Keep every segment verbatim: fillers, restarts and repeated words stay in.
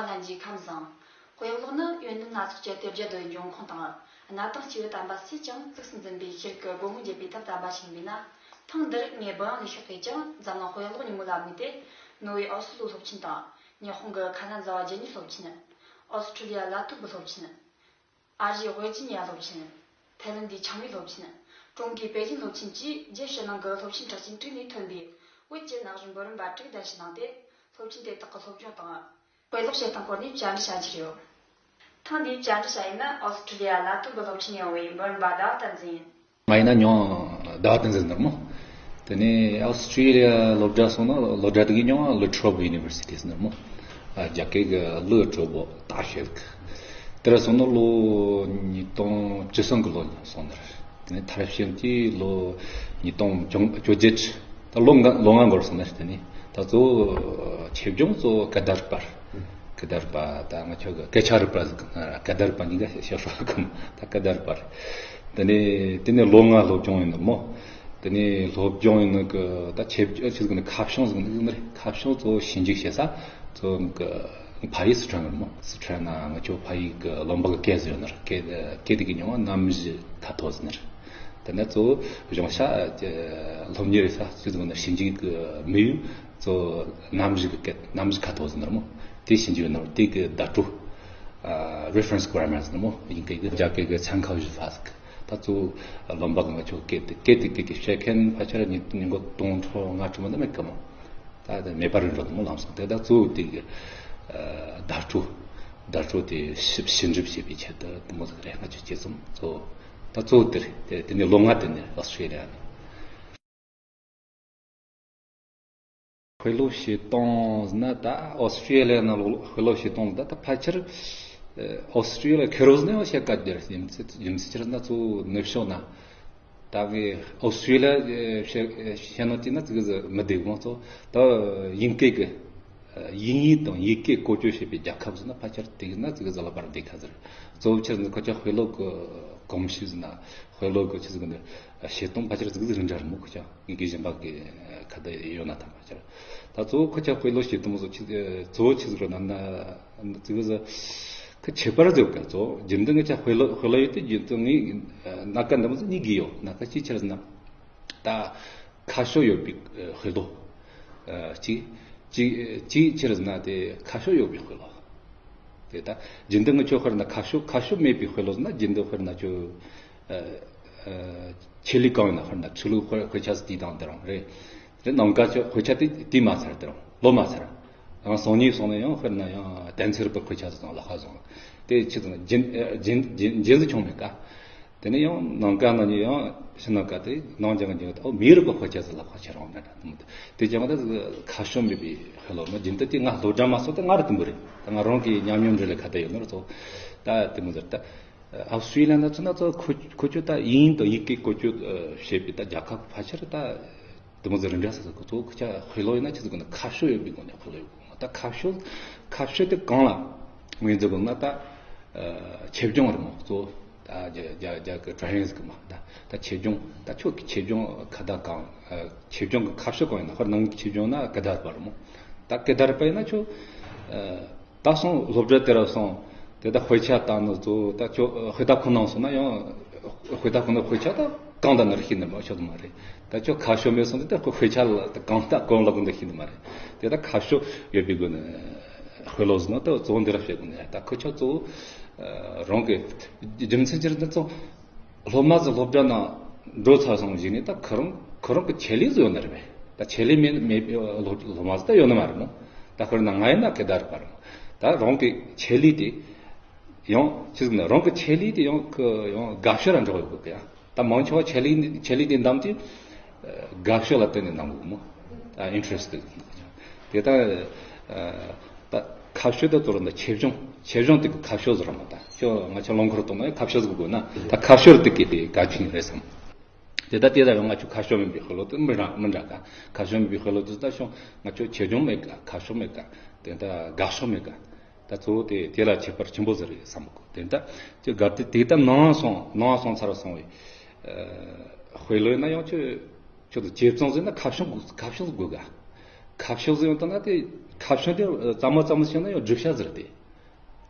ལྷན་རྒྱས་ཁམས་བཟང་། དཔེ་ཀློག་ནི་ཡོན་ཏན་སྣ་ཚོགས་ཀྱི་གཏེར་རྒྱུད་འདོད་འབྱུང་ཁུངས་དང་། གནའ་དེང་སྐྱེས་བུ་དམ་པ་སུས་ཀྱང་གཙིགས་སུ་འཛིན་པའི་ཤེས་རིག་གི་སྒོ་མོ་འབྱེད་པའི་ཐབས་དམ་པ་ཞིག་ཡིན་པས་ན། ཐེངས་འདིར་ངས་བོད་ཡིག་ལས་ཤོག་སྟེ་ཀྱང་འཛམ་གླིང་དཔེ་ཀློག་ཉིན་མོའི་ལམ་ནས་ཏེ། ནོར་ཝེ་ཨོ་སི་ལོའི་སློབ་ཆེན་དང་། ཉི་ཧོང་གི་ཁ་ན་ཛ་ཝ་ཇི་ནིའི་སློབ་ཆེན། ཨོ་སི་ཁྲུ་ལི་ཡ་ལ་ཐུ་བུའི་སློབ་ཆེན། ཨ་རིའི་ཝེར་ཇི་ནི་ཡ་སློབ་ཆེན། ཐའི་ལན་གྱི་ཆིང་ལི་སློབ་ཆེན། ཀྲུང་གོའི་པེ་ཅིན་སློབ་ཆེན་བཅས་རྒྱལ་ཕྱི་ནང་གི་སློབ་ཆེན་གྲགས་ཅན་དྲུག་ནས་ཐོན་པའི་བོད་ཀྱི་ན་གཞོན་འབུམ་རམས་པ་དྲུག་གདན་ཞུ་གནང་སྟེ། སློབ་ཆེན་དེ་དག་གི་སློབ་སྦྱོང་དང་། དཔེ་ཀློག་བྱེད་སྟངས་སྐོར་ནས་བཅར་འདྲི་བྱ་རྒྱུ་རེད། ཐེངས་འདིའི་བཅར་འདྲི་བྱ་ཡུལ་ནི་ཨོ་སི་ཁྲུ་ལི་ཡ་ལ་ཐུ་བུའི་སློབ་ཆེན་ཡོང་བའི་འབུམ་རམས་པ་ཟླ་བ་བསྟན་འཛིན་ཡིན། ང་ཡིན་ན་མྱིང་ཟླ་བ་བསྟན་འཛིན་ཟེར་མོ། དེ་ནས་ཨོ་སི་ཁྲུ་ལི་ཡ་སློབ་གྲྭ་སོང་ན་སློབ་གྲྭ་དེ་གི་མྱིང་ལ་ཊོ་རོབ་ཡུ་ནི་ཝར་སི་ཊི་ཟེར་མོ། རྒྱ་སྐད་གི་ལི་ཀྲོ་བོ་ཏཱ་ཤེལ་གི། དེར་སོང་ན་ལོ་ཉིས་སྟོང་བཅུ་གསུམ་གི་ལོ་ནས་སོང་ནར། དེ་ནས་མཐར་ཕྱིན་གྱི་ལོ་ཉིས་སྟོང་བཅོ་བརྒྱད། ད་ལོ་ལྔ་ལོ་ལྔ་འགོར་སོང་ནར། དེ་ནས་ད་གཙོ་བོ་ཆེད་སྦྱོང་གཙོ་བོ་སྐད་བརྡ་རིག་པ་རེད། སྐད་བརྡ་རིག་པ་ད་ང་ཆོ་གི་སྐད་ཆ་རིག་པ་ཟེར་གི། སྐད་བརྡ་རིག་པ་གཉིས་ཀ་བཤད་ཧྲོ་གི་མོ། ད་སྐད་བརྡ་རིག་པ་རེད། དེ་ནས་དེ་ནས་ལོ་ལྔ་སློབ་སྦྱོང་ཡིན་ནོ་མོ། དེ་ནས་སློབ་སྦྱོང་ཡིན་ནོ་གི་ད་ཆེད་ཆེད་ཟིག་ནི་ཁ་བྱང་ཟིག་ནི་ཟིག་ནི་རེད། ཁ་བྱང་གཙོ་བོ་ཞིབ་འཇུག་བྱེད་ས་གཙོ་བོ་གི་ཕ་ཡུལ་སི་ཁྲོན་རེད་མོ། སི་ཁྲོན་ན་ང་ཆོ་ཕ་ཡུལ་གི་བློན་པོ་གི་སྐད་ཟིག་ཡོད་ནི་རེད། སྐད་སྐད་དེ་གི་མྱིང་ང་གནམ་གཤིས་ཁ་ཐོ་ཟིག་ནི་རེད། དེ་ནས་གཙོ་བོ་གཞུང་ཤ་སློབ་གཉེར་རེད་ས་ཆེད་ཟིག་ནི་ཞིབ་འཇུག་གི་དམིགས་ཡུལ་གཙོ་བོ་གནམ་གཤིས་གི་སྐད་གནམ་གཤིས་ཁ་ཐོ་ཟིག་ནི་རེད་མོ། དེ་ཞིབ་འཇུག་ཡིན་ནོ་དེ་གི་བརྡ་སྤྲོད། ཨ། རེ་ཕ་རེན་སི་གྷ་ར་མར་ཟེར་ནོ་མོ། དབྱིན་སྐད་ཀྱི་རྒྱ་སྐད་ཀྱི་参考语法ཟེར་གི། ད་གཙོ་བོ་བློན་པོ་གི་ང་ཆོ་སྐད་དེ་སྐད་དེ་སྐད་ཀྱི་བཤད་མཁན་ཕལ་ཆེར་ཉིས་ཉིས་སྟོང་དང་ཁྲི་ལྔ་ཁྲི་མ་ད་མེད་གི་མོ། ད་དེ་མེད་པ་རེད་འགྲོ་གི་མོ་ལམ་སང་དེ། ད་གཙོ་བོ་དེ་གི་ཨ། བརྡ་སྤྲོད་བརྡ་སྤྲོད་དེ་ཞིབ་ཞིབ་འཇུག་བྱེད་པའི་ཆེད་དུ་དེ་མོ་ཟིག་རེད། ང་ཆོ་སྐྱེ་ཚོམ་གཙོ་བོ་ད་གཙོ་བོ་དེ་རེད། དེ་དེ་ནས་ལོ་ལྔ་དེ་ནས་ཨོ་སི་ཁྲུ་ལི་ཡ་ནས། དཔེ་ཀློག་བྱེད་སྟངས་ཟེར་ན་ད་ཨོ་སི་ཁྲུ་ལི་ཡ་ནང་ལོགས་དཔེ་ཀློག་བྱེད་སྟངས་ད་ད་ཕལ་ཆེར་ཨོ་སི་ཁྲུ་ལི་ཡ་ཁེར་རོ་ཟེར་ནས་བཤད་ཀ་རྒྱུ་རེད། རྒྱུ་མཚན་རྒྱུ་མཚན་ཆི་རེད་ཟེར་ན་གཙོ་བོ་ནུབ་ཕྱོགས་ན་ད་གི་ཨོ་སི་ཁྲུ་ལི་ཡ་བཤད་བཤད་ནོ་དེ་ན་ཙི་གི་ཟིག་མི་བདེ་གི་མོ། གཙོ་བོ་ད་དབྱིན་སྐད་གི་དབྱིན་ཡིག་དང་ཡིག་སྐད་བཀོལ་སྤྱོད་བྱེད་པའི་རྒྱལ་ཁབ་ཟེར་ན་ཕལ་ཆེར་དེ་གི་ན་ཙི་གི་ཟིག་ལ་བར་བདེ་ཁ་ཟེར། གཙོ་བོ་ཆི་རེད་ཟེར་ན་ཁོ་ཅག་དཔེ་ཀློག་གི་གོམས་གཤིས་ཟེར་ན་དཔེ་ཀློག་གི་ཆི་ཟིག་ནི་བྱེད་སྟངས་ཕལ་ཆེར་ཟིག་ཟིག་རིགས་འདྲ་རེད་མོ། ཁོ་ཅག་ངེད་ཀྱི་གཞན་པ་གི་ཁ་བརྡ་ཡོད་ན་ཐང་ཕལ་ཆེར། ད་གཙོ་བོ་ཁོ་ཅག་དཔེ་ཀློག་བྱེད་སྟངས་སོགས་ཆི་གཙོ་བོ་ཆི་ཟིག་རེད་ན་ན་ཙི་གི་ཟིག་ཁོ་ཁྱད་པར་ཟིག་ག་གཙོ་བོ་རྒྱུན་དུ་ངེད་ཅག་དཔེ་ཀློག་དཔེ་ཀློག་ཡོད་དུས་རྒྱུན་དུ་ངས་སྣ་ཁ་འདི་མོ་ཟིག་གཉིས་གི་ཡོད། སྣ་ཁ་གཅིག་ཆི་རེད་ན་ད་ཁ་ཕྱོགས་ཡོད་པའི་དཔེ་ཀློག་གཅིག་གཅིག་གཅིག་ཆི་རེད་ན་དེ་ཁ་ཕྱོགས་ཡོད་པའི་དཔེ་ཀློག་དེ་ད་རྒྱུན་དུ་ངེད་ཆོ་དཔེར་ན་ཁ་ཕྱོགས་ཁ་ཕྱོགས་མེད་པའི་དཔེ་ཀློག་ཟེར་ན་རྒྱུན་དུ་དཔེར་ན་ཁྱོ་ཨ་ཨ་ཆེད་ལས་གང་ཡིན་ན་དཔེར་ན་ཆོས་ལུགས་དཔེ་དཔེ་ཆ་ཟིག་དེའི་སྟེང་དེ་རང་རེད། རེད་ནམ་མཁའ་ཆོ་དཔེ་ཆ་དེ་དེ་མ་ཚར་དེ་རང་ལོ་མ་ཚར། ཡང་སང་ཉིན་སོང་ན་ཡང་དཔེར་ན་ཡང་གདན་ཚོད་རིག་པའི་དཔེ་ཆ་ཟིག་དང་ལག་ཁ་བཟུང་། དེ་ཆི་ཟེར་ན་རྒྱུན་རྒྱུན་རྒྱུན་རྒྱུན་ཟིག་ཆུང་མེད་ཀ། དེ་ནས་ཡང་ནམ་མཁའ་ན་ཉིན་ཡང་ཕྱི་ནམ་མཁའ་དེ་ནང་ཅང་གི་ཉིན་ཨོ་མིའི་རིག་པའི་དཔེ་ཆ་ཟིག་ལ་དཔེ་ཆ་རང་མེད་འདྲ་དེ་མོ་དེ་ཀྱང་ད་ཁ་ཕྱོགས་མེད་པའི་ཧེ་ལོ་ན་རྒྱུན་དུ་དེ་ང་སློབ་གྲྭ་མ་སོང་དེ་ང་ར་དུམ་བུ་རེད། ད་ང་རང་གི་ཉམས་མྱོང་འདྲ་ལས་ཁ་ད་ཡོད་ནོ་ར་ཚོ་ད་དེ་མོ་ཟེར་ད་ཨ་སུའི་ལན་ན་ཚོ་ན་ཚོ་ཁོ་ཁོ་ཚོ་ད་དབྱིན་དང་ཡིག་སྐད་བཀོལ་སྤྱོད་བྱེད་པའི་ད་རྒྱལ་ཁབ་ཕལ་ཆེར་ད་དེ་མོ་ཟེར་རིགས་འདྲ་ས་ཚོ་ཁོ་ཚོ་ཁོ་ཆ་ཧེ་ལོ་ཡིན་ན་ཆི་ཟིག་ན་ཁ་ཕྱོགས་ཡོད་པའི་སྒོ་ནས་ཧེ་ལོ་ཡོད་གོ་ད་ཁ་ཕྱོགས་ཁ་ཕྱོགས་དེ་གང་ལ་ངོས་འཛིན་དགོས་ན་ད་ཨ་ཆེད་སྦྱོང་རེད་མོ་གཙོ་བོ། ད་རྒྱ་རྒྱ་རྒྱ་གི་ཀྲ་ཧེང་ཟིག་གི་མ་ད་ད་ཆེད་སྦྱོང་ད་ཁྱོད་ཀྱི་ཆེད་སྦྱོང་ཁ་བརྡ་གང་ཨ་ཆེད་སྦྱོང་གི་ཁ་ཕྱོགས་གང་ཡིན་ན་ཧོར་ནང་གི་ཆེད་སྦྱོང་ན་སྐད་བརྡ་པ་རེད་མོ། ད་སྐད་བརྡ་པ་ཡིན་ན་ཁྱོད་ཨ་ད་སོང་སློབ་གྲྭ་དེ་ར་སོང་དེ་ད་དཔེ་ཆ་ལྟ་ནོ་གཙོ་བོ་ད་ཁྱོད་དཔེ་ལྟ་ཁོ་ནང་སོང་ན་ཡང་དཔེ་ལྟ་ཁོ་ན་དཔེ་ཆ་ད་གང་ལྟ་ན་ར་ཤེས་ནི་མ་ཤོད་མ་རེད། ད་ཁྱོད་ཁ་ཕྱོགས་མེད་སོང་དེ་ད་དཔེ་ཆ་ལ་ད་གང་ལྟ་གང་ལ་གོ་ན་ཤེས་ནི་མ་རེད། དེ་ད་ཁ་ཕྱོགས་ཡོད་པའི་སྒོ་ནས་དཔེ་ཀློག་ཟེར་ན་ད་གཙོ་བོ་འདི་ར་བཤད་དགོས་ནས་ད་ཁོ་ཆ་གཙོ་བོ་རང་གི་རྒྱུ་མཚན་ཅི་རེད་ད་གཙོ་སློབ་མ་ཚོ་སློབ་གྲྭ་ནང་འགྲོ་ཚར་སོང་ཞིག་ནས་ད་ཁོ་རང་ཁོ་རང་གི་ཆེད་ལས་བཟོ་ཡོད་ནི་རེད་པས། ད་ཆེད་ལས་མེད་མེད་སློབ་སློབ་མ་ཚོ་ད་ཡོད་ནི་མ་རེད་མོ། ད་ཁོ་རང་ན་ང་ཡིན་ན་སྐད་བརྡ་རེད་པ་རེད་མོ། ད་རང་གི་ཆེད་ལས་དེ་ཡང་ཆི་ཟིག་ན་རང་གི་ཆེད་ལས་དེ་ཡང་ཁོ་ཡང་དགའ་ཕྱོགས་ལ་འགྲོ་དགོས་གི་ཡ། ད་མང་ཆེ་བ་ཆེད་ལས་ཆེད་ལས་དེ་འདམ་དེ་དགའ་ཕྱོགས་ལ་བརྟེན་ནས་འདམ་དགོས་མོ། ཨ་ཨིན་ཊི་རེ་སི་ཊི་དེ་ད་ཨ་ད་ཁ་ཕྱོགས་དེ་གཙོ་བོ་ད་ཆེད་སྦྱོང་ཆེད་སྦྱོང་དེ་གི་ཁ་ཕྱོགས་ཟེར་མོ། ད་ཁྱོད་ང་ཆོ་རླངས་འཁོར་གཏོང་ན་ཁ་ཕྱོགས་ཟིག་དགོས་ན་ད་ཁ་ཕྱོགས་དེ་གི་དེ་གལ་ཆེན་རེད་བསམ། དེ་ད་དེ་ད་ཡང་ང་ཆོ་ཁ་ཕྱོགས་མིན་པའི་ཤོ་ལོ་དེ་མི་འདྲ་མི་འདྲ་ག་ཁ་ཕྱོགས་མིན་པའི་ཤོ་ལོ་དེ་ད་ཤོང་ང་ཆོ་ཆེད་སྦྱོང་མེད་ག་ཁ་ཕྱོགས་མེད་ག་དེ་ད་དགའ་ཕྱོགས་མེད་ག་ད་གཙོ་བོ་དེ་དེ་ལ་ཁྱད་པར་ཆེན་པོ་ཟེར་རེད་བསམ་གོ། དེ་ད་ཅི་དགའ་དེ་དེ་ད་ནང་སོང་ནང་སོང་ཚར་སོང་བའི་དཔེ་ལོས་ན་ཡང་ཆོས་ཆོས་དང་ཇེ་བཙོང་ཟེར་ན་ཁ་ཕྱོགས་དགོས་ཁ་ཕྱོགས་དགོས་ག་ཁ་ཕྱོགས་ཟེར་ཡང་ད་ན་དེ་ ཁ་བྱང་དེ་ཙམ་མ་ཙམ་མ་བྱས་ན་ཡང་བསྒྲུབ་བྱ་ཟེར་ཏེ།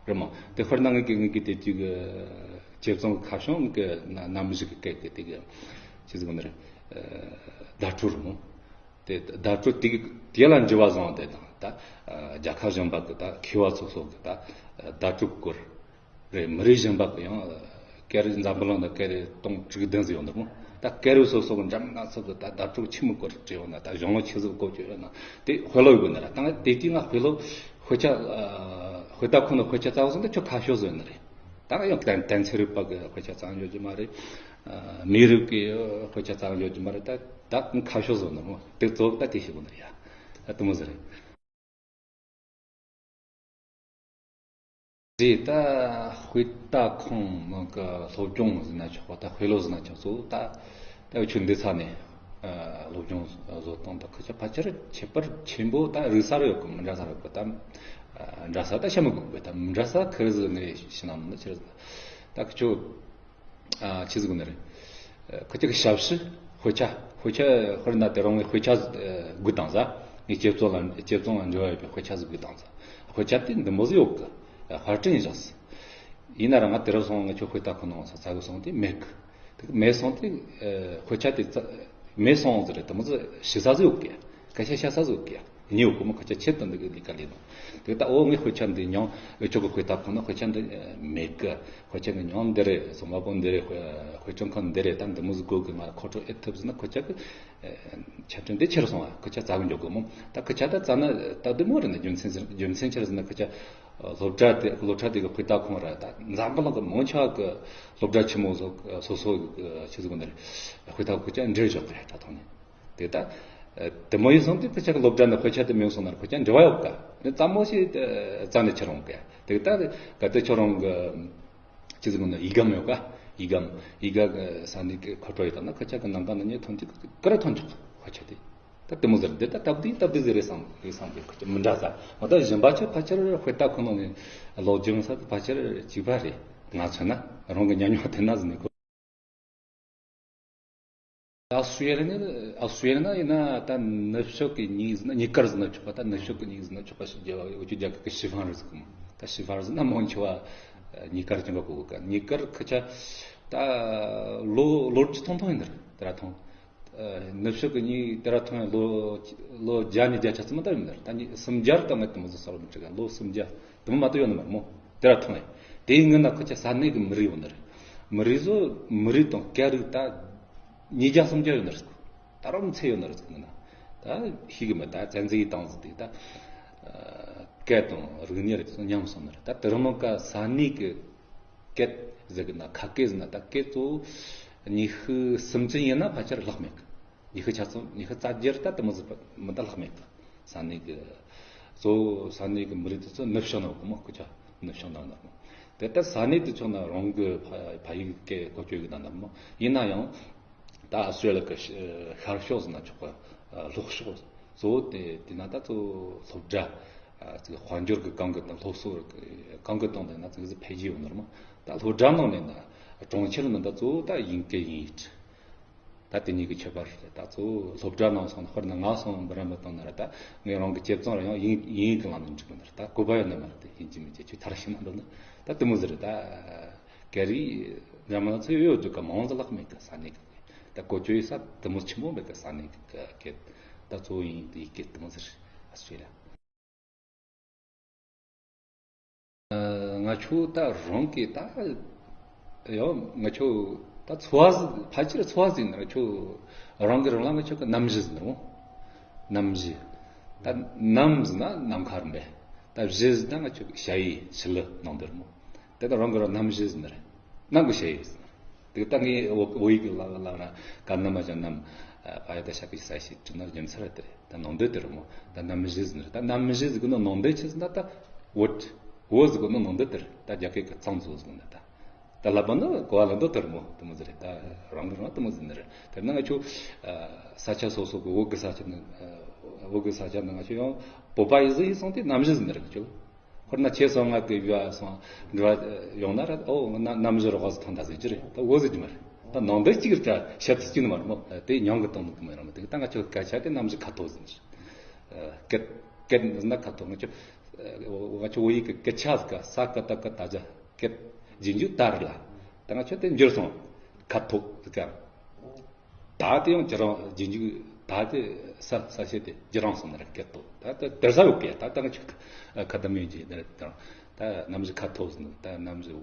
རེད་མོ། དེ་དཔེར་ན་ངེད་ཀྱི་ངེད་ཀྱི་དེ་དུས་ཀྱི་ཅེབ་ཙོང་གི་ཁ་བྱང་གི་ན་ནམ་ཞིག་གི་སྐད་ཀྱི་དེ་གི་ཆི་ཟིག་ནི་རེད། བརྡ་སྤྲོད་རེད་མོ། དེ་བརྡ་སྤྲོད་དེ་གི་དེ་ལ་འགྱུར་བ་བཟུང་སྟེ་དང་ད་རྒྱལ་ཁབ་གཞན་པ་གི་ད་མཁས་པ་ཚོ་སོགས་ཀྱི་ད་བརྡ་སྤྲོད་སྐོར། རེད། མི་རིགས་གཞན་པ་གི་ཡང་སྐད་རིགས་འཛམ་བུ་གླིང་ན་སྐད་རིགས་སྟོང་དྲུག་བདུན་ཟིག་ཡོད་འདུག་མོ། ད་སྐད་རིགས་སོ་སོ་གི་འདྲ་མིན་སྣ་ཚོགས་གི་ད་བརྡ་སྤྲོད་ཆི་མོ་སྐོར་བྲིས་ཡོད་ན། ད་གཞུང་ལུགས་ཆི་ཟིག་གོ་ཆོད་ཡོད་ན་དེ་དཔེ་ཀློག་དགོས་ནི་ར། ད་ང་དེ་དུས་ང་དཔེ་ཀློག་དཔེ་ཆ་དཔེ་ལྟ་ཁོ་ན་དཔེ་ཆ་བཙལ་བ་སོང་ད་ཁྱོད་ཁ་ཤོ་བཟོས་ནི་རེད། ད་ང་ཡང་གཏན་གཏན་ཚན་རིག་པ་གི་དཔེ་ཆ་བཙལ་འཇོག་རྒྱུ་མ་རེད། མི་རིགས་ཀྱི་དཔེ་ཆ་བཙལ་འཇོག་རྒྱུ་མ་རེད། ད་ད་ཁ་ཤོ་བཟོས་ནི་མོ། དེ་གཙོ་བོ་ད་དེ་ཤེས་དགོས་ནི་རེད་ཡ། ད་དེ་མོ་ཟིག་རེད། རེད། ད་དཔེ་ལྟ་ཁང་ནང་གི་སློབ་སྦྱོང་ཟེར་ན་ཆོག་པ། ད་དཔེ་ཀློག་ཟེར་ན་ཆོག་གཙོ་བོ་ད་ད་ཆོས་འདི་ཚ་ནས་སློབ་སྦྱོང་བཟོ་སྟངས་ད་ཁ་ཆ་ཕལ་ཆེར་ཁྱད་པར་ཆེན་པོ་ད་རིག་ས་རེ་ཡོད་གི། མི་འདྲ་ས་རེ་ཡོད་གི། ད་འདྲ་ས་ད་བཤད་མི་དགོས་གི། ད་མི་འདྲ་ས་ཁེར་ཟིག་ངས་ཤི་ན་མི་ཆེར་ད་ཁི་ཆོ། ཨ་ཆི་ཟིག་ནི་རེད། ཁོ་ཅག་གི་ཞབས་ཕྱི་དཔེ་ཆ། དཔེ་ཆ་དཔེར་ན་དེ་རིང་ངས་དཔེ་ཆ་ཟིག་སྒུག་བཏང་ཟ། ངས་ཅེབ་ཙོང་ལ་ཅེབ་ཙོང་ལ་འབྲེལ་བ་ཡོད་པའི་དཔེ་ཆ་ཟིག་སྒུག་བཏང་ཟ། དཔེ་ཆ་དེ་འདི་མོ་ཟིག་ཡོད་གི། དཔར་སྐྲུན་བཞག་ཟིག། ཡིན་ན་ར་ང་དེ་རིང་སོང་ང་ཆོ་དཔེ་ལྟ་ཁང་ནང་སོང་ཙ་གི་སོང་དེ་མེད་གི། དེ་གི་མེད་སོང་དེ་དཔེ་ཆ་དེ་ཙ་མེད་སོང་ཟེར་རེད། དེ་མོ་ཟིག་ཞི་ས་ཟིག་ཡོད་གི། སྐད་ཆ་བཤད་ས་ཟིག་ཡོད་གི། ཉེ་བོ་ཀུ་མོ་ཁ་ཆ་ཆེད་དུ་འདི་གི་ལས་ཀ་ལས་ནོ། དེ་ལྟ་འོ་ངའི་དཔེ་ཆ་འདི་ཉོང་། འུ་ཆོ་གི་དཔེ་ལྟ་ཁང་ན་དཔེ་ཆ་འདི་མེད་གི། དཔེ་ཆ་འདི་ཉོང་འདི་རེད། སོ་མ་པོ་འདི་རེད། དཔེ་དཔེ་སྐྲུན་ཁང་འདི་རེད། ད་འདི་མོ་ཟིག་དགོས་གི། ང་ཁོ་ཚོ་ཨེ་ཐུབ་ཟེར་ན་ཁོ་ཆ་གི་ཆ་འཕྲིན་འདི་ཁྱེར་སོང་བ། ཁོ་ཆ་བཙལ་གི་འཇོག་གི་མོ། ད་ཁོ་ཆ་ད་བཙལ་ན་ད་འདི་མོ་རེད་ན། རྒྱུ་མཚན་ཟེར་རྒྱུ་མཚན་ཁྱེར་ཟེར་ན་ཁོ་ཆ་སློབ་གྲྭ་དེ་སློབ་གྲྭ་དེ་གི་དཔེ་ལྟ་ཁང་ར་ད་འཛམ་བུ་གླིང་གི་མང་ཆེ་བ་གི་སློབ་གྲྭ་ཆེན་མོ་སོ་སོ་སོ་གི་ཆི་ཟིག་འདི་རེད། དཔེ་ལྟ་ཁོ་ཆ་འབྲེལ་འཇོག་གི་རེད། ད་ཐོག་ནས། དེ་ལྟ། དེ་མོ་ཡིན་སོང་དུས་ཁོ་ཅག་གི་སློབ་གྲྭ་ནས་དཔེ་ཆ་དེ་མེད་སོང་ན་ཁོ་ཅག་འབྲེལ་བ་ཡོད་ག། དེ་ཙམ་མོ་ཞིག་རྩ་ནས་ཁྱེར་འོང་གི། དེ་ལྟ་ག་དེ་ཁྱེད་རང་གི་ཅི་ཟེར་དགོས་ན། ཡིག་སྒམ་ཡོད་ག། ཡིག་སྒམ་ཡིག་སྒམ་གི་ས་ནས་གི་མཁོ་སྤྲོད་ཡོད་ན་ཁོ་ཅག་གི་ནང་ག་ནས་ཉེ་ཐོན་དུས་ག་རེ་ཐོན་ཆོག་དཔེ་ཆ་དེ། ད་དེ་མོ་ཟེར་དེ་ད་སྟབས་བདེ་སྟབས་བདེ་ཟེར་རེད་བསམ་རེད་བསམ་གི། ཁོ་ཅག་མི་འདྲ་ས་མ་ད་གཞན་པ་ཆ་ཕལ་ཆེར་དཔེ་ལྟ་ཁང་ནང་ནས་ལོ་རྒྱུས་ས་དེ་ཕལ་ཆེར་གཅིག་པ་རེད། ང་མཚོན་ན་རང་གི་ཉམས་མྱོང་དེ་ན་ཟིན་ནས་ཁོ། ཨ་སུའི་ནི་ཨ་སུའི་ན་ཡིན་ན་ད་ནུབ་ཕྱོགས་ཀྱི་ཉིན་ཟིན་ན་ཉིན་དཀར་ཟིན་ན་ཆོག་པ། ད་ནུབ་ཕྱོགས་ཀྱི་ཉིན་ཟིན་ན་ཆོག་པ་ཞིག་རྒྱལ་བ་འུ་ཅོ་རྒྱལ་ཁབ་ཀྱི་ཞི་ཧྥང་རེད་ཟེར་གི་མོ། ད་ཞི་ཧྥང་ཟིན་ན་མང་ཆེ་བ་ཉིན་དཀར་གྱོན་པ་གོ་གི། ཉིན་དཀར་ཁ་ཆ་ད་ལོ་ལོ་རྒྱུས་ཐུང་ཐུང་ཡིན་ནི་རེད། དེ་ར་ཐུང་། ནུབ་ཕྱོགས་ཀྱི་ཉིན་དེ་ར་ཐུང་ཡང་ལོ་ལོ་བརྒྱ་ནས་བརྒྱ་ཆ་ཙམ་ད་ཡིན་ནི་རེད། ད་ཉིན་སུམ་བརྒྱ་རེད། ད་ང་དེ་མོ་ཟིག་ས་རོ་མི་འགྲིག་ག། ལོ་སུམ་བརྒྱ་དེ་མོ་མ་གཏོགས་ཡོད་ནི་མ་རེད་མོ། དེ་ར་ཐུང་ཡང་དེའི་སྔོན་ན་ཁོ་ཆ་ས་གནས་ཀྱི་མི་རིགས་ཡོད་ནི་རེད། མི་རིགས་ཚོ་མི་རིགས་དང་སྐད་རིགས་ད་ཉིས་བརྒྱ་སུམ་བརྒྱ་ཡོད་ནི་རེད། ད་རུང་ཚད་ཡོད་ནི་རེད་ཟེར་ན། ད་ཤེས་གི་མེད། ད་བཙན་འཛུལ་བཏང་ཟིག་དེ་ད་སྐད་དང་རིག་གནས་རིགས་ཚོ་ཉམས་སོང་ནི་རེད། ད་དེ་རིང་ནངས་ཀ་ས་གནས་ཀྱི་སྐད་ཟེར་གི་ན། ཁ་སྐད་ཟེར་ན་ད་སྐད་གཙོ་བོ་ཉི་ཤུ་སུམ་ཅུ་ཡིན་ན་ཕལ་ཆེར་ལྷག་མེད་གི། ཉི་ཤུ་ཆ་ཙམ་ཉི་ཤུ་རྩ་བརྒྱད་ད་དེ་མོ་ཟིག་མི་ད་ལྷག་མེད་གི། ས་གནས་ཀྱི་གཙོ་བོ་ས་གནས་ཀྱི་མི་རིགས་དེ་ཚོ་ནུབ་ཕྱོགས་ནང་གི་མོ། ཁོ་ཆ་ནུབ་ཕྱོགས་ནང་ནང་མོ། དེ་ལྟར་ས་གནས་དེ་ཚོ་ན་རང་གི་ཕ་ཕ་ཡུལ་སྐད་གོ་ཆོད་གི་ད་ན་མོ། ཡིན་ན་ཡང་ད་ཨ་སུའི་ལ་གི་ཤར་ཕྱོགས་ཟེར་ན་ཆོག་གི། ལྷོ་ཕྱོགས་གཙོ་བོ་དེ་དེ་ན་ད་གཙོ་བོ་སློབ་གྲྭ་ཅིག་དཔལ་འབྱོར་གི་གང་གི་དང་སློབ་གསོ་གང་གི་དང་དེ་ན་ཅིག་ཕལ་ཆེར་ཡོད་ནོ་མོ། ད་སློབ་གྲྭ་ནང་ནས་ན་གྲོང་ཁྱེར་ནང་ད་གཙོ་བོ་ད་དབྱིན་སྐད་དབྱིན་ཡིག་ད་དེ་གཉིས་ཀྱི་ཁྱད་པར་རེད། ད་གཙོ་བོ་སློབ་གྲྭ་ནང་སོང་ན། དཔེར་ན་ང་སོང་འབུ་རམ་པ་བཏང་ན་ར་ད་ངས་རང་གི་ཁྱབ་ཚང་ར་ཡང་དབྱིན་དབྱིན་ཡིག་གི་ལམ་ནས་འགྲིག་གི་ན་ར། ད་བཀོད་པ་ཡོད་ན་མ་རེད། དེ་ཡིན་གཅིག་མིན་གཅིག་ཆུ་ཐར་ཤི་མ་འགྲོ་ན་ད་དེ་མོ་ཟིག་རེད། ད་ག་རེ་འདྲ་མ་ཚོ་ཡོད་འདུག་ག། མང་ཟིག་ལྷག་མེད་གི་ས་གནས་གི། ད་གོ་ཆོད་ཡོད་ས་དེ་མོ་ཆེན་པོ་མེད་གི། ས་གནས་གི་སྐད་ད་གཙོ་བོ་དབྱིན་ཡིག་གི་དེ་མོ་ཟིག་རེད། ཨ་སུའི་ར། ང་ཆོ་ད་རང་གི་ད་ཡང་ང་ཆོ་ད་འཚོ་བ་ཟིག་ཕལ་ཆེར་འཚོ་བ་ཟིག་ན་ང་ཆོ་རང་གི་རང་ལ་ང་ཆོ་གི་གནམ་གཞི་ཟེར་ནོ། གནམ་གཞི། ད་གནམ་ཟེར་ན་ནམ་མཁའ་རེད་པས། ད་གཞི་ཟེར་ན་ང་ཆོ་གི་ཞ་ཡི་ཞི་ལུ་ནང་དེ་རེད་མོ། དེ་ད་རང་གི་རང་གནམ་གཞི་ཟེར་ནི་རེད། གནམ་གྱི་ཞ་ཡི་ཟེར་ནི་རེད། དེ་ད་ངས་བོད་ཡིག་གི་ལ་ལ་ན་ག་ན་མ་ཅང་གནམ། ཨ་ཡ་ད་ཤ་གི་ས་ཞིག་གྲུ་ནར་རྒྱུ་མཚན་རེད། དེ་རེད། ད་ནང་དོན་དེ་རེད་མོ། ད་གནམ་གཞི་ཟེར་ནི་རེད། ད་གནམ་གཞི་ཟེར་གི་ནོ་ནང་དོན་ཆི་ཟེར་ན་ད་བོད་བོད་ཟེར་གི་ནོ་ནང་དོན་དེ་རེད། ད་རྒྱ་སྐད་གི་ཙང་ཙུའུ་ཟེར་ནི་ད། ད་ལབ་པ་ནི་གོ་བ་ལ་འདོད་དེ་རེད་མོ། དེ་མོ་ཟེར་རེད། ད་རང་གི་རང་དེ་མོ་ཟེར་ནི་རེད། དེ་ན་ང་ཆོ་ས་ཆ་སོ་སོ་གི་བོད་གི་ས་ཆ་ནི་བོད་གི་ས་ཆ་ནི་ང་ཆོ་ཡང་བོད་པ་ཡི་ཟི་ཡི་སོང་དེ་གནམ་གཞི་ཟེར་ནི་རེད། ང་ཆོ། དཔེར་ན་ཁྱེད་སོང་ང་གི་ཡུལ་སོང་འགྲོ་བ་ཡོང་ན་ར། ཨོ་ང་གནམ་གཞི་རོགས་ཟིག་ཐོན་ད་ཟེར་གྱི་རེད། ད་འོ་ཟེར་གྱི་མ་རེད། ད་ནང་དོན་གཅིག་རེད། ད་ཞབས་ཏུ་གཅིག་ནི་མ་རེད་མོ། དེ་མྱིང་གི་སྟེང་ནས་གི་མ་རེད་མོ། དེ་ད་ང་ཆོ་སྐད་ཆ་དེ་གནམ་གཞི་ཁ་ཐོག་ཟེར་ནི་རེད། སྐད། སྐད་ན་ཁ་ཐོག་ང་ཚོ་ང་ཚོ་བོད་ཡིག་གི་སྐད་ཆ་ཟིག་ག་ས་ཀ་ཏ་ཀ་ད་ཇ་སྐད་རྗེས་འཇུག་ད་རེད་ལ། ད་ང་ཚོ་དེ་འགྱུར་སོང་། ཁ་ཐོག་ཟིག་ག་ད་དེ་ཡང་ཇི་རང་རྗེས་འཇུག་ད་དེ་ས་ས་བྱས་ཏེ་ཇི་རང་སོང་ན་རེད། སྐད་ཐོག་ད་ད་དེར་ས་ཡོད་གི། ད་ད་ང་ཚོ་ཁ་ད་མིན་གྱི་ད་ད་ནམ་ཞིག་ཁ་ཐོག་ཟིན་ད་ནམ་ཞིག་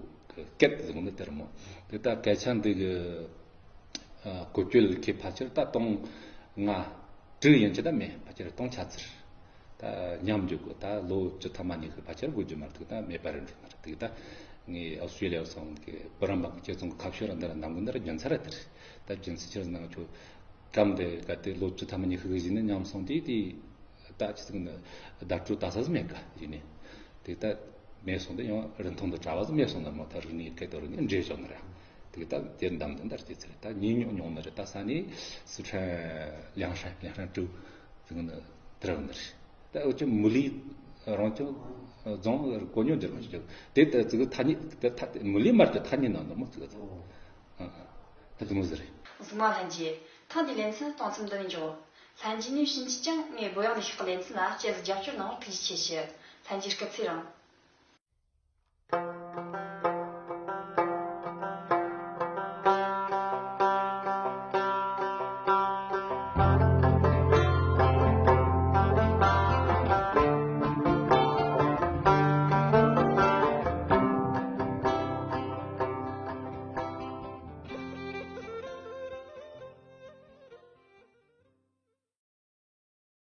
སྐད་ཟིན་ནི་དེར་མོ། དེ་ད་སྐད་ཆ་འདི་གི་ཨ་བཀོལ་སྤྱོད་ལ་ཁེ་ཕལ་ཆེར་ད་སྟོང་ལྔ་དྲུག་ཡན་ཆད་ད་མེད། ཕལ་ཆེར་སྟོང་ཆ་ཚར། ད་ཉམས་འཇུག་གི་ད་ལོ་བཅུ་ཐམ་པ་ཉི་ཤུ་ཕལ་ཆེར་དགོས་རྒྱུ་མ་རེད། ད་མེད་པ་རེད་འགྲོ་ན་རེད། དེ་ད་ངས་ཨོ་སི་ཀྲི་ལི་ཡར་སོང་གི་བུ་རམ་པ་གི་སྤྱི་ཚོགས་ཀྱི་ཁ་ཕྱོགས་ར་འདི་ར་འདང་གི་འདི་ར་རྒྱུ་མཚན་ར་དེ་རེད། ད་རྒྱུ་མཚན་ཆི་རེད་ཟེར་ན་ང་ཚོ་གྲམ་དེ་ག་དེ་ལོ་བཅུ་ཐམ་པ་ཉི་ཤུ་གི་གཞི་ནས་ཉམས་སོང་དེ་དེ། ད་ཅི་ཟིག་ནི་བརྡ་སྤྲོད་ད་ས་ཟིག་མེད་ག་ཡིན་ནི། དེ་ད་མེད་སོང་དེ་ཡང་རིན་ཐང་དུ་གྲྭ་བ་ཟིག་མེད་སོང་ན་མོ། ད་རིག་གནས་སྐད་དོར་ནི་འདྲེས་བཞག་ནི་ར། དེ་ད་དེར་འདམ་དུ་འདར་གྱི་ཚེ་རེད། ད་ཉིན་ཉོག་ཉོག་ནི་རེད། ད་ས་ནི་སི་ཁྲོན་ལིའང་ཧྲན་ལིའང་ཧྲན་ཀྲུའུ་ཟིག་ནི་དེ་ར་ནི་རེད། ད་འུ་ཅི་མུ་ལི་རང་ཅུང་རྫོང་གོ་ཉོ་འགྱུར་མ་ཞིག་དེ་ད་ཙིག་ཐ་སྙད་དེ་ད་མུ་ལི་མར་གྱི་ཐ་སྙད་ནང་དུ་མོ་ཙིག་ད་དུ་མོ་ཟེར་རེད། གཟིགས་མ་ལྷན་རྒྱས། ཐེངས་འདིའི་ལེ་ཚན་གཏོང་མཚམས་འདི་ནས་འཇོག། ལྷན་རྒྱས་ནས་ཕྱིན་ཆད་ཀྱང་ངས་བོད་ཡིག་ནས་ཤོག་གི་ལེ་ཚན་ལ་སྤྱད་དེ་རྒྱབ་སྐྱོར་གནང་བར་ཐུགས་རྗེ་ཆེ་ཞུ། ལྷན་རྒྱས་སྐུ་ཚེ་རིང་།